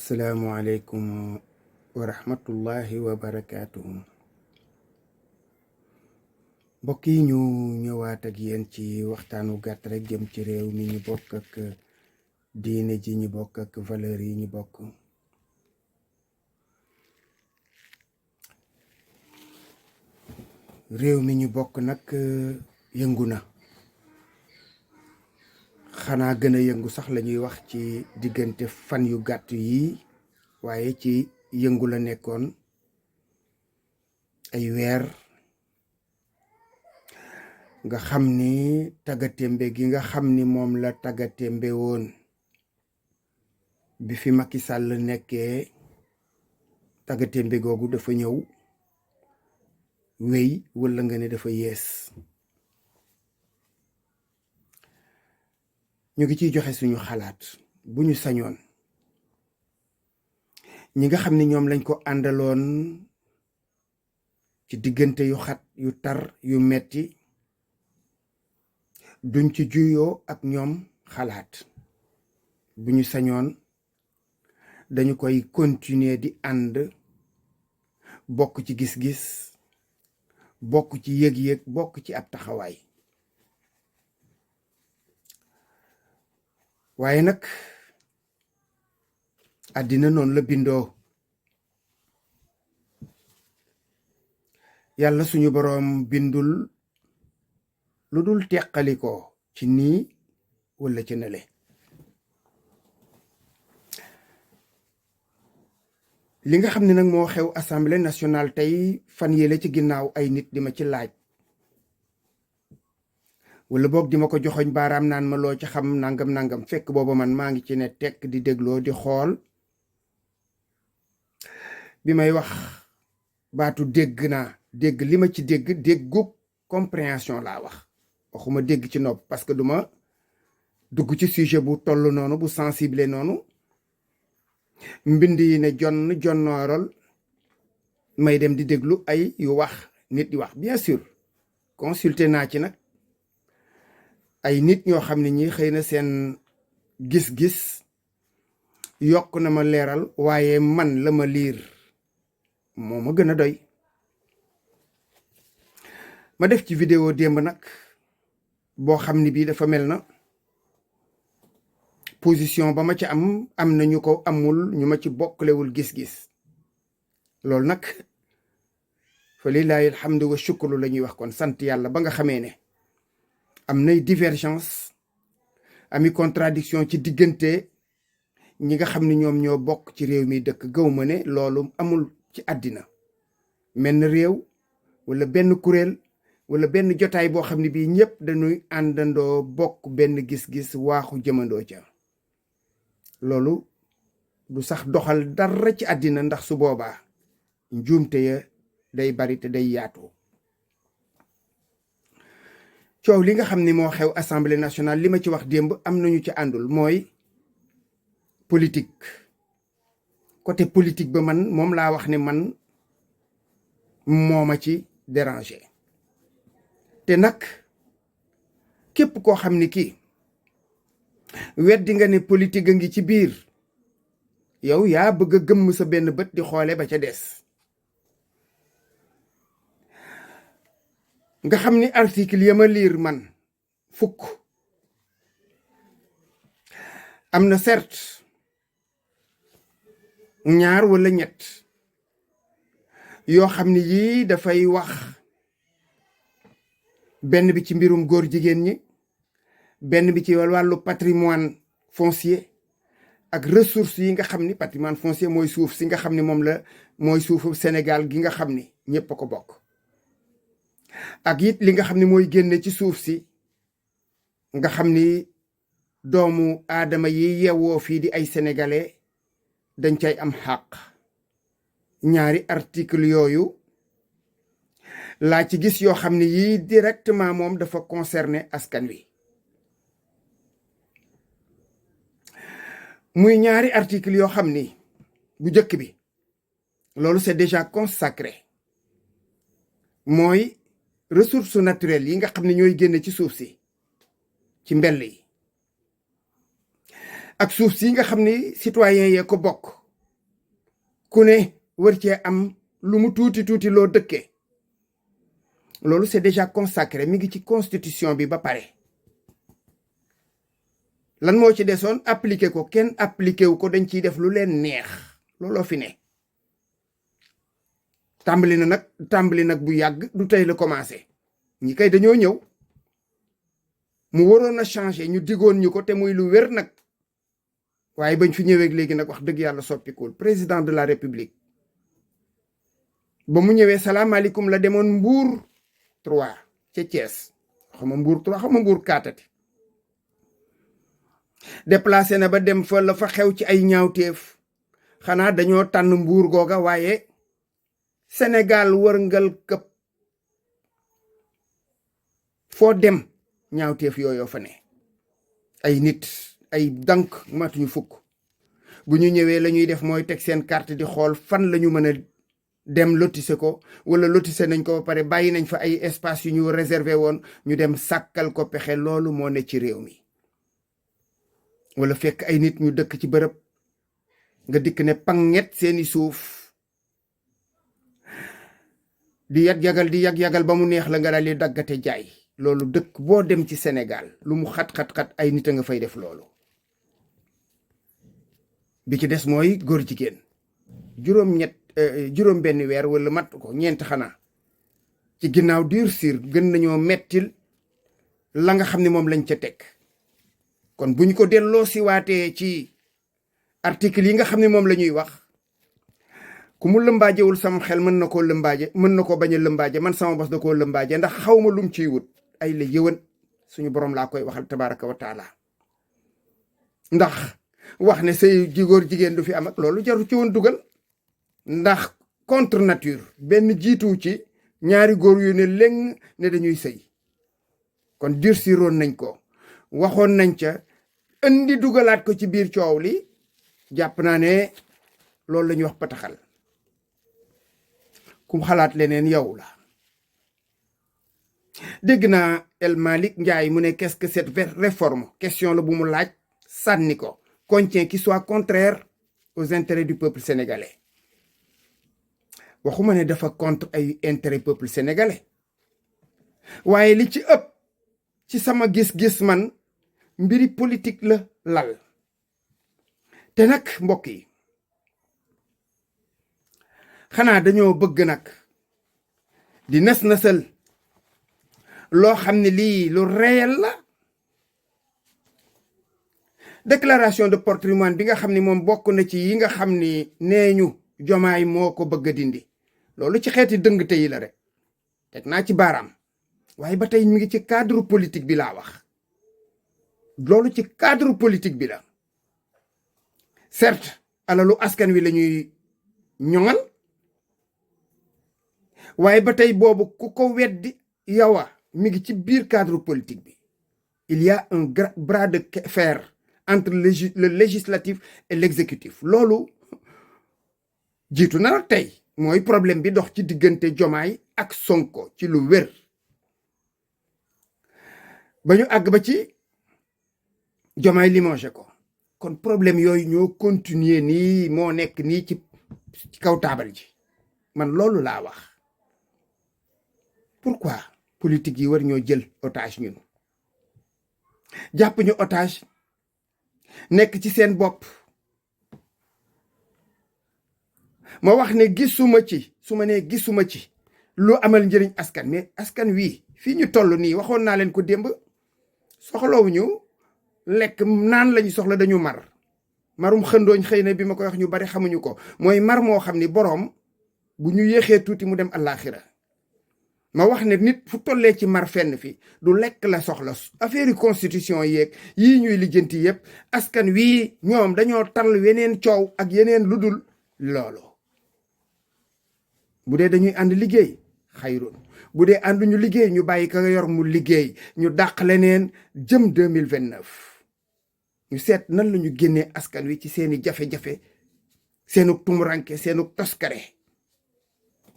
asalaamualeykum wa rahmatullahi wa barakaatuhu. mbokk yi ñu ñëwaat ak yéen ci waxtaanu gàtt rek jëm ci réew mi ñu bokk ak diine ji ñu bokk ak valeur yi ñu bokk. réew mi ñu bokk nag yëngu na, xanaa gën a yëngu sax lañuy wax ci diggante fan yu gàtt yi, waaye ci yëngu la nekkoon ay weer. nga xam ni taggatémbe gi nga xam ni moom la taggatémbe woon bi fi Macky Sall nekkee, taggatémbe googu dafa ñëw wéy walla nga ne dafa yees. ñu ngi ciy joxe suñu xalaat. bu ñu sañoon ñi nga xam ni ñoom lañ ko àndaloon ci diggante yu xat yu tar yu metti duñ ci juyoo ak ñoom xalaat. bu ñu sañoon dañu koy continuer di ànd, bokk ci gis-gis, bokk ci yëg-yëg, bokk ci ab taxawaay. waaye nag àddina noonu la bindoo. yàlla suñu boroom bindul lu dul teqalikoo ci nii walla ci nele. li nga xam ne nag moo xew assemblée nationale tey fan yële ci ginnaaw, ay nit di ma ci laaj wala boog di ma ko joxoñ baaraam naan ma loo ci xam nangam fekk booba man maa ngi ci ne tekk di dégloo di xool. bi may wax baatu dégg naa, dégg li ma ci dégg, déggug compréhension laa wax, waxuma dégg ci nopp, parce que duma dugg ci sujet bu toll noonu, bu sensible noonu, mbind yi ne jonnooral may dem di déglu ay yu wax nit di wax. bien sûr consulté naa ci nag ay nit ñoo xam ne ñi xëy na seen gis-gis yokk na ma leeral, waaye man la ma liir moo ma gën a doy. ma def ci vidéo démb nag boo xam ni bii dafa mel na position ba ma ci am na ñu ko amul, ñu ma ci bokklewul gis-gis. loolu nag fa lillahi alhamdu wa shukru la ñuy wax. kon sant yàlla ba nga xamee ne am nay divergence, ami contradiction ci diggante ñi nga xam ne ñoom ñoo bokk ci réew mi dëkk. gëw ma ne loolu amul ci àddina. menn réew walla benn kuréel walla benn jotaay boo xam ne bii ñëpp dañuy àndandoo bokk benn gis-gis waaxu jëmandoo ca. loolu du sax doxal dara ci àddina, ndax su boobaa njuumte ya day bari te day yaatu. coow li nga xam ni moo xew assemblée nationale, li ma ci wax démb am nañu ci àndul, mooy politique. côté politique ba man moom laa wax ne man moo ma ci déranger. te nag képp koo xam ni kii weddi nga ne politique a ngi ci biir, yow yaa bëgg a gëmm sa benn bët di xoole ba ca des. nga xam ni article ya ma liir man fukk, am na certes ñaar walla ñett yoo xam ni yii dafay wax benn bi ci mbirum góor jigéen ñi, benn bi ci wàllu patrimoine foncier ak ressources yi nga xam ni patrimoine foncier mooy suuf si nga xam ni moom la mooy suufu Sénégal gi nga xam ni ñépp a ko bokk. ak it li nga xam ni mooy génne ci suuf si nga xam ni doomu aadama yi yewoo fii di ay sénégalais dañ cay am xàq. ñaari article yooyu laa ci gis yoo xam ni yii directement moom dafa concerner askan wi. muy ñaari article yoo xam ni bu njëkk bi, loolu c'est déjà consacré, mooy ressources naturelles yi nga xam ne ñooy génne ci suuf si, ci mbell yi, ak suuf si nga xam ni citoyen yee ko bokk ku ne war cee am lu mu tuuti tuuti loo dëkkee loolu c'est déjà consacré mi ngi ci constitution bi ba pare. lan moo ci desoon appliqué ko kenn appliqué wu ko dañ ciy def lu leen neex looloo fi ne. tàmbali nag bu yàgg du tey la commencé ñi kay dañoo ñëw mu waroon a changé ñu digoon ñu ko te muy lu wér nag waaye bañ fi ñëwee léegi nag wax dëgg yàlla soppikuwul. président de la république ba mu ñëwee salaamaaleykum la demoon Mbour 3 ca Thiès xama Mbour 3 xama Mbour 4 déplacé na ba dem fa la fa xew ci ay ñaawteef xanaa dañoo tànn Mbour googa waaye Sénégal wërngal këpp foo dem ñaawteef yooyu fa ne. ay nit ay dank matuñu fukk bu ñu ñëwee la ñuy def mooy teg seen carte di xool fan la ñu mën a dem lotissé ko wala lotissé nañ ko ba pare bàyyi nañ fa ay espace yu ñu réservé woon ñu dem sàkkal ko pexe. loolu moo ne ci réew mi. wala fekk ay nit ñu dëkk ci bërëb nga dikk ne panget seeni suuf di yag-yagal ba mu neex la nga daal di daggate jaay. loolu dëkk boo dem ci Sénégal lu mu xat-xat-xat ay nit a nga fay def loolu. bi ci des mooy góor jigéen juróom benn weer wala mat ko ñeent xanaa ci ginnaaw durcir gën nañoo mettil la nga xam ne moom lañ ca teg. kon buñ ko delloo si waatee ci article yi nga xam ne moom la ñuy wax ku mu lëmbaajewul sam xel mën na koo lëmbaaje mën na ko bañ a lëmbaaje man sama bos da koo lëmbaaje ndax xawma lum ciy wut. ay la yëwan suñu borom laa koy waxal tabaraka wa taala. ndax wax ne say góor jigéen du fi am ak loolu jaru ci woon dugal ndax contre nature benn jiitu ci ñaari góor yu ne léng ne dañuy sëy. kon durciroon nañ ko waxoon nañ ca indi dugalaat ko ci biir coow li jàpp naa ne loolu la ñuy wax pataxal. kum xalaat leneen yow la. dégg naa El Malick Ndiaye mu ne qu'est-ce que cette réforme question la bu mu laaj sànni ko contient qui soit contraire aux intérêts du peuple sénégalais. waxuma ne dafa contre ay intérêt peuple sénégalais waaye li ci ëpp ci sama gis-gis man mbiri politique la lal. te nag mbokk yi xanaa dañoo bëgg nag di nas-nasal loo xam ne lii lu réel la. déclaration de patrimoine bi nga xam ne moom bokk na ci yi nga xam ni nee ñu Jomaay moo ko bëgg a dindi. loolu ci xeeti dëngte yi la rek teg naa ci baaraam waaye ba tey mi ngi ci cadre politique bi laa wax. loolu ci cadre politique bi la. certes alalu askan wi la ñuy ñoŋal waaye ba tey boobu ku ko weddi yowa mi ngi ci biir cadre politique bi. il y a un bras de fer entre le législatif et l'exécutif. loolu jiitu na tey mooy problème bi dox ci diggante Jomaay ak Sonko ci lu wér ba ñu àgg ba ci Jomaay limogé ko. kon problème yooyu ñoo continuer nii moo nekk nii ci kaw taabal ji. man loolu laa wax. pourquoi politique yi war ñoo jël otage ñun jàpp ñu otage nekk ci seen bopp. ma wax ne gisuma ci su ma nee gisuma ci lu amal njëriñ askan mais askan wi fii ñu toll nii waxoon naa leen ko démb soxlawuñu lekk naan lañu soxla dañu mar. marum xëndooñ xëy na bi ma koy wax ñu bari xamuñu ko mooy mar moo xam ni boroom bu ñu yéexee tuuti mu dem àllaaxira. ma wax ne nit fu tollee ci mar fenn fi du lekk la soxla affaire yi constitution yeeg yii ñuy lijjanti yépp askan wii ñoom dañoo tal weneen coow ak yeneen lu dul loolu. bu dee dañuy ànd liggéey xayrun bu dee ànduñu liggéey ñu bàyyi ka yor mu liggéey ñu dàq leneen jëm 2029 ñu seet nan la ñu génnee askan wi ci seeni jafe-jafe seenu tumuranke seenu toskare.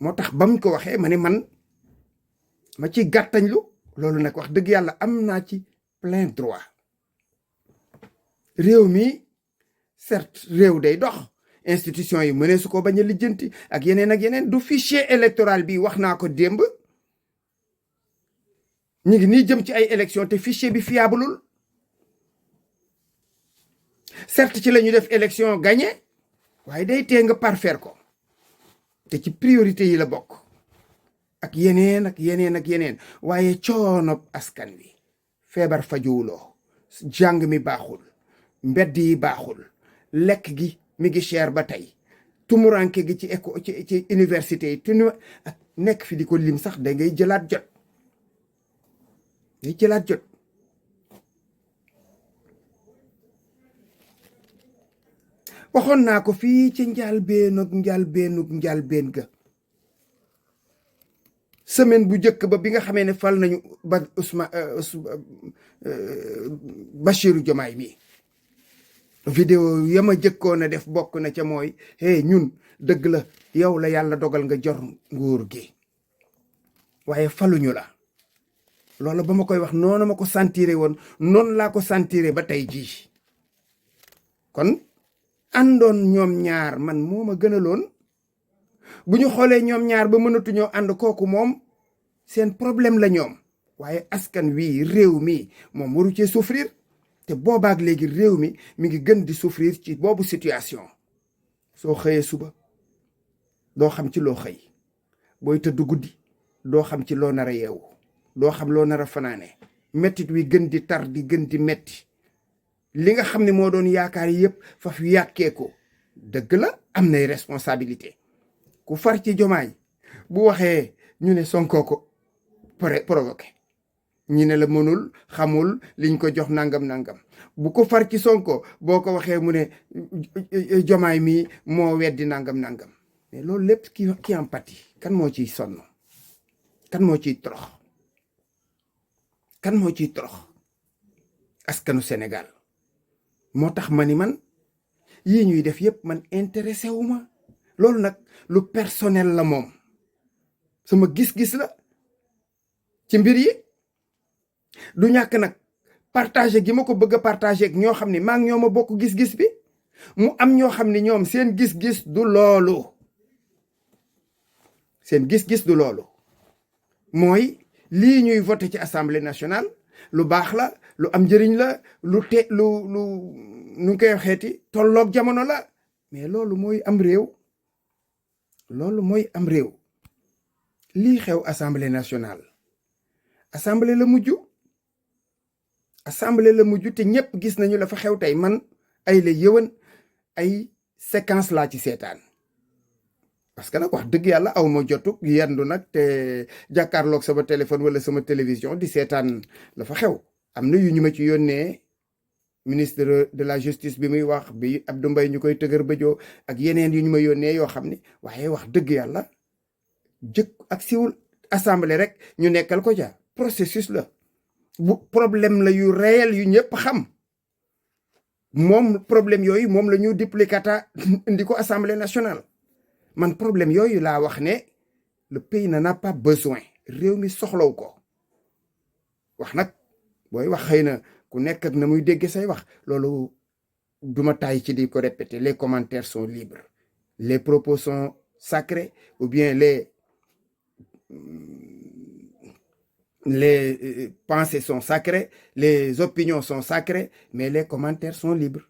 moo tax ba mu ko waxee ma ne man ma ci gàttañlu loolu nag wax dëgg yàlla am naa ci plein droit. réew mi certes réew day dox institution yi mënee su ko bañ a lijjanti ak yeneen du fichier électoral bi wax naa ko démb ñu ngi nii jëm ci ay élection te fichier bi fiableul certes ci la ñu def élection gagné waaye day tee nga parfaire ko te ci priorité yi la bokk ak yeneen waaye coono askan wi feebar fajuwuloo jàng mi baaxul mbedd yi baaxul lekk gi mi ngi cher ba tey tumuranke gi ci éco ci université yi ak nekk fi di ko lim sax da ngay jëlaat jot waxoon naa ko fii ci njàlbeen ga semaine bu njëkk ba bi nga xamee ne fal nañu ba Bassirou Diomaye mi vidéo yama jëkkoon a def bokk na ca mooy ñun dëgg la yow la yàlla dogal nga jor nguur gi waaye faluñu la loolu ba ma koy wax noonu ma ko sentiré woon noonu laa ko sentiré ba tey jii kon àndoon ñoom ñaar man moo ma gënaloon bu ñu xoolee ñoom ñaar ba mënatuñoo ànd kooku moom seen problème la ñoom waaye askan wi réew mi moom waru cee souffrir te boobaak léegi réew mi ngi gën di souffrir ci boobu situation soo xëyee suba doo xam ci loo xëy booy tëdd guddi doo xam ci loo nar a yeewu doo xam loo nar a fanaane mettit wi gën di tar di gën di metti li nga xam ne moo doon yaakaar yëpp faf yàkkee ko dëgg la am nay responsabilité ku far ci Jomaay bu waxee ñu ne Sonko ko provoqué ñi ne la mënul xamul liñ ko jox nangam bu ko far ci Sonko boo ko waxee mu ne Jomaay mi moo weddi nangam mais loolu lépp ki empathie kan moo ciy sonn kan moo ciy torox askanu Sénégal moo tax ma ni man yii ñuy def yépp man intéressé wu ma loolu nag lu personnel la moom sama gis-gis la ci mbir yi du ñàkk nag partager gi ma ko bëgg a partager ak ñoo xam ne maa ngi ñoo ma bokk gis-gis bi mu am ñoo xam ne ñoom seen gis-gis du loolu mooy lii ñuy voté ci assemblée nationale lu baax la lu am njëriñ la lu nu koy waxeeti tolloog jamono la mais loolu mooy am réew lii xew assemblée nationale assemblée la mujj te ñëpp gis nañu la fa xew tey man ay la yëwan ay séquence laa ci seetaan parce que nag wax dëgg yàlla aw ma jotuk yendu nag te jàkkaarloog sama téléphone wala sama télévision di seetaan la fa xew am na yu ñu ma ci yónnee ministre de la justice bi muy wax bi Abdou Mbaye ñu koy tëgër bëjoo ak yeneen yu ñu ma yónnee yoo xam ne waaye wax dëgg yàlla jëkk ak siwul assemblée rek ñu nekkal ko ja processus la bu problème la yu réel yu ñëpp xam moom problème yooyu moom la ñu duplicata indi ko assemblée nationale man problème yooyu laa wax ne le pays n'en a pas besoin réew mi soxlaw ko wax nag booy wax xëy na ku nekk ak na muy dégg say wax loolu duma tàyyi ci di ko répéter les commentaires sont libres les propos sont sacrés ou bien les pensées sont sacrées les opinions sont sacrées mais les commentaires sont libres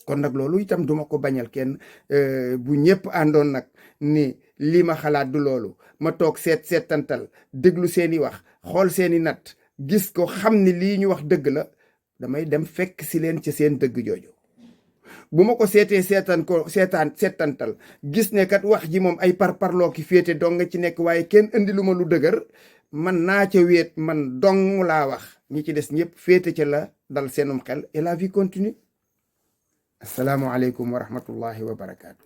kon nag loolu itam duma ko bañal kenn bu ñëpp àndoon nag ni lii ma xalaat du loolu ma toog seetantal déglu seeni wax xool seeni nat gis ko xam ni lii ñu wax dëgg la damay dem fekk si leen ci seen dëgg jooju bu ma ko seetantal gis ne kat wax ji moom ay parloo ki féete dong nga ci nekk waaye kenn indi lu ma lu dëgër man naa ca wéet man dong laa wax ñi ci des ñëpp féete ca la dal seenum xel et la vie continue assalaamu aleykum wa rahmatullahi wa barakaatu